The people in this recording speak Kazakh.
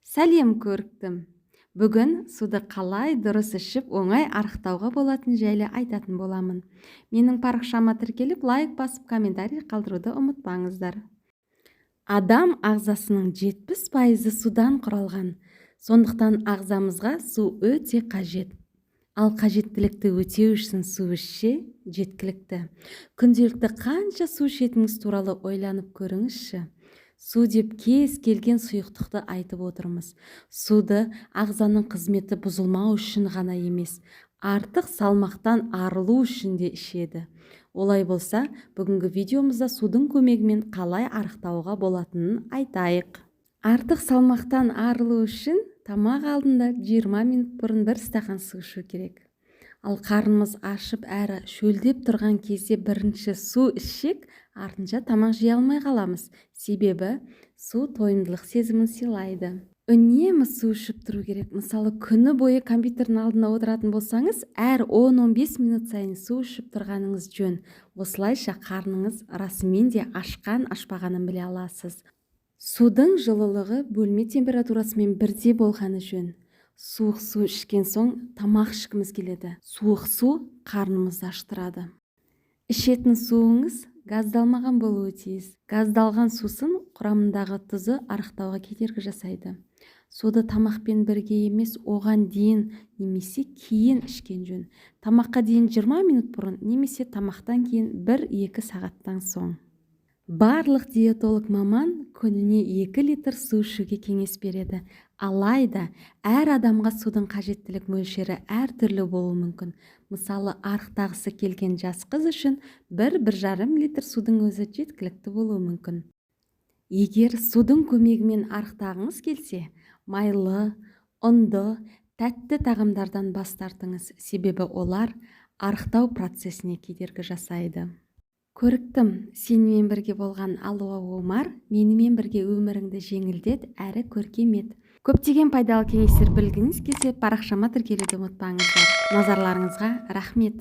Сәлем, көріктім! Бүгін суды қалай дұрыс ішіп, оңай арықтауға болатын жайлы айтатын боламын. Менің парақшама тіркеліп, лайк басып, комментарий қалдыруды ұмытпаңыздар. Адам ағзасының 70%-ы судан құралған. Сондықтан ағзамызға су өте қажет. Ал қажеттілікті өтеу үшін су ішсе жеткілікті. Күнделікті қанша су ішетініңіз туралы ойланып көріңізші. Су деп кез келген сұйықтықты айтып отырмыз. Суды ағзаның қызметі бұзылмау үшін ғана емес, артық салмақтан арылу үшін де ішеді. Олай болса, бүгінгі видеомызда судың көмегімен қалай арықтауға болатынын айтайық. Артық салмақтан арылу үшін тамақ алдында 20 минут бұрын бір стақан су ішу керек. Ал қарнымыз ашып әрі шөлдеп тұрған кезде бірінші су ішсек, артынша тамақ жей алмай қаламыз. Себебі су тойымдылық сезімін сыйлайды. Үнемі су ішіп тұру керек. Мысалы, күні бойы компьютердің алдында отыратын болсаңыз, әр 10-15 минут сайын су ішіп тұрғаныңыз жөн. Осылайша қарныңыз расымен де ашқан ашпағанын біле аласыз. Судың жылылығы бөлме температурасымен бірдей болғаны жөн. Суық су ішкен соң тамақ ішкіміз келеді. Суық су қарнымызды аштырады. Ішетін суыңыз газдалмаған болуы тиіс. Газдалған сусын құрамындағы тұзы арықтауға кедергі жасайды. Суды тамақпен бірге емес, оған дейін немесе кейін ішкен жөн. Тамаққа дейін 20 минут бұрын немесе тамақтан кейін 1-2 сағаттан соң. Барлық диетолог маман күніне 2 литр су ішуге кеңес береді. Алайда әр адамға судың қажеттілік мөлшері әртүрлі болуы мүмкін. Мысалы, арықтағысы келген жас қыз үшін 1-1,5 литр судың өзі жеткілікті болуы мүмкін. Егер судың көмегімен арықтағыңыз келсе, майлы, ұнды, тәтті тағамдардан бас тартыңыз, себебі олар арықтау процесіне кедергі жасайды. Көріктім, сенімен бірге болған Алуа Омар, менімен бірге өміріңді жеңілдет әрі көркем ет. Көптеген пайдалы кеңестер білгіңіз келсе, парақшама тіркелуді ұмытпаңыздар. Назарларыңызға рахмет.